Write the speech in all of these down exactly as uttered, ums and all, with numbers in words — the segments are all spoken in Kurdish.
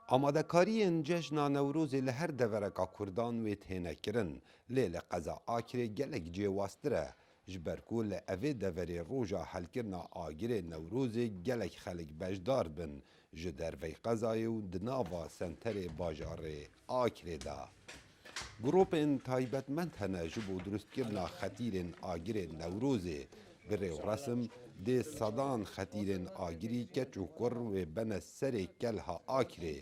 Amadekariyên cejna Newrozê li her devereka Kurdan wê têne kirin, lê li qeza Akrê gelek cêwaztir e, ji ber ku li evê deverê roja helkirina agirê Newrozê gelek xelk beşdar dibin, ji dervey qezayê û di nava senterê bajarê Akrê de. Grûpên taybetmend hene ji bo durustkirina xetîrên agirê Newrozê. Bi rêwresim dê sedan xetîrên agirî keç û kur wê bene serê kelha Akrê.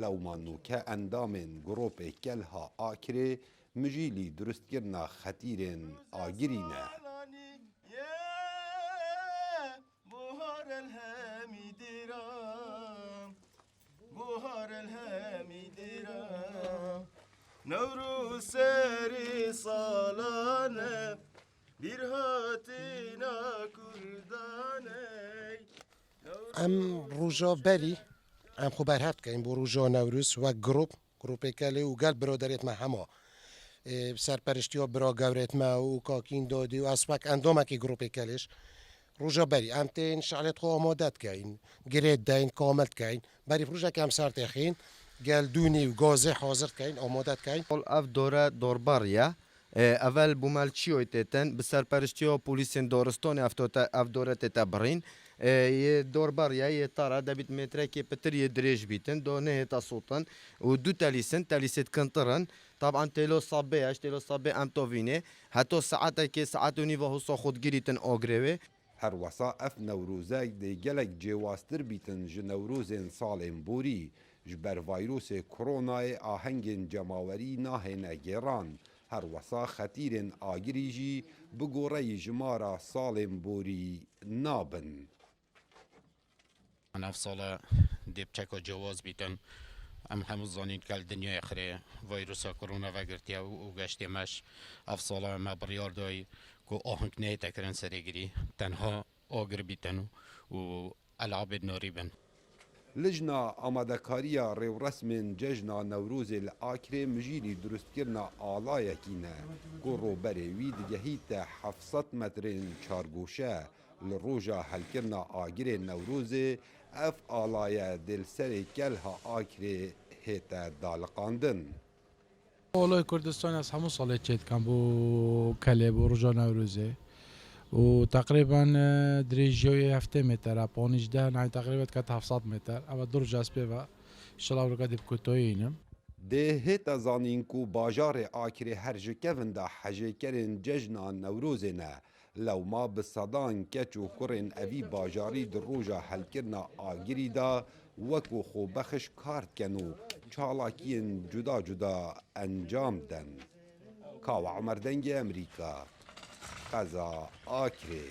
Lewma nûke endamên grûpê kelha Akrê mijîlî durustkirina xetîrên agirî ne. Buhar el hemî dîra, buhar el hemî dîra. Newrûz serî salan e, bîrhatina Kurdan e. Em roja berî, em xwe berhev dikeyin bo roja Newrûz wek grûp. Grûpê Kelê û gel biroderêt me hema, ê, bi serperiştiya bira gewrêt me û Kakîn Dadî û ez wek endamekî grûpê Kelê ji roja berî em tên şalêt xwe amade dikeyin, girêt deyin, kamil dikeyin. Berî rojekê em ser têxîn, gel dûnî û gazê hazir dikeyin, amade dikeyin. Ev dore dorber ye. E, evel bûmelçiyoy têtin, bi serperiştiya polîsên doristanê ev tote-, ev dore tête birîn. E, yê dorber ye, yê tara debît metrekê pitir yê dirêj bîtin, do nehêta sotin û du telîs in, telîsê dikintir in. Taban têlo sabê ye, ji têlo sabê em tovînê. Heto saetekê, saet û nîva hosa xwe digirîtin agrê wê. Her wesa ev Newrozek dê gelek cêwaztir bîtin ji Newrozên salên borî. Ji ber vayrosê koronayê ahengên cemawerî nahêne gêran. Her wesa xetîrên agirî jî bi goreyî jimara salên borî nabin. Ev sala dê bi çeka cewaz bîtin. Em hemû zanîn ke li dinyayê xirê vayrusa korona vegirtiye û, û geştê me ji ev sala me biryar dayî ku aheng nehête kirin serê girî. Tenha agir bîtin û elabê narî bin. Lijna amadekariya rêwresmên cejna Newrozê li Akrê mijîlî durustkirina alayekî ne ku roberê wî digehîte heft sed metrên çargoşe. Li roja helkirina agirê Newrozê ev alaye dê li serê kelha Akrê hête daliqandin. Olay Kurdistan ez hemû salê çêdikim bo kelê, bo roja Newrozê. Û teqrîben, e, dirêjiya wê heftê metre, panîjdeh, nayê teqrîben diket heft sed metre. Ev du roj ez pê ve. Înşallah ewroka dê bi kotayî înim. Dê hête zanîn ku bajarê Akrê her ji kevin de hejêkerên cejna Newrozê ne. Lewma bi sedan keç û kurên evî bajarî di roja helkirina agirî de wekû xwebexiş kar dikin û çalakiyên cuda cuda encam den. Kawa Omer, Dengê Emerîka, qeza Akrê.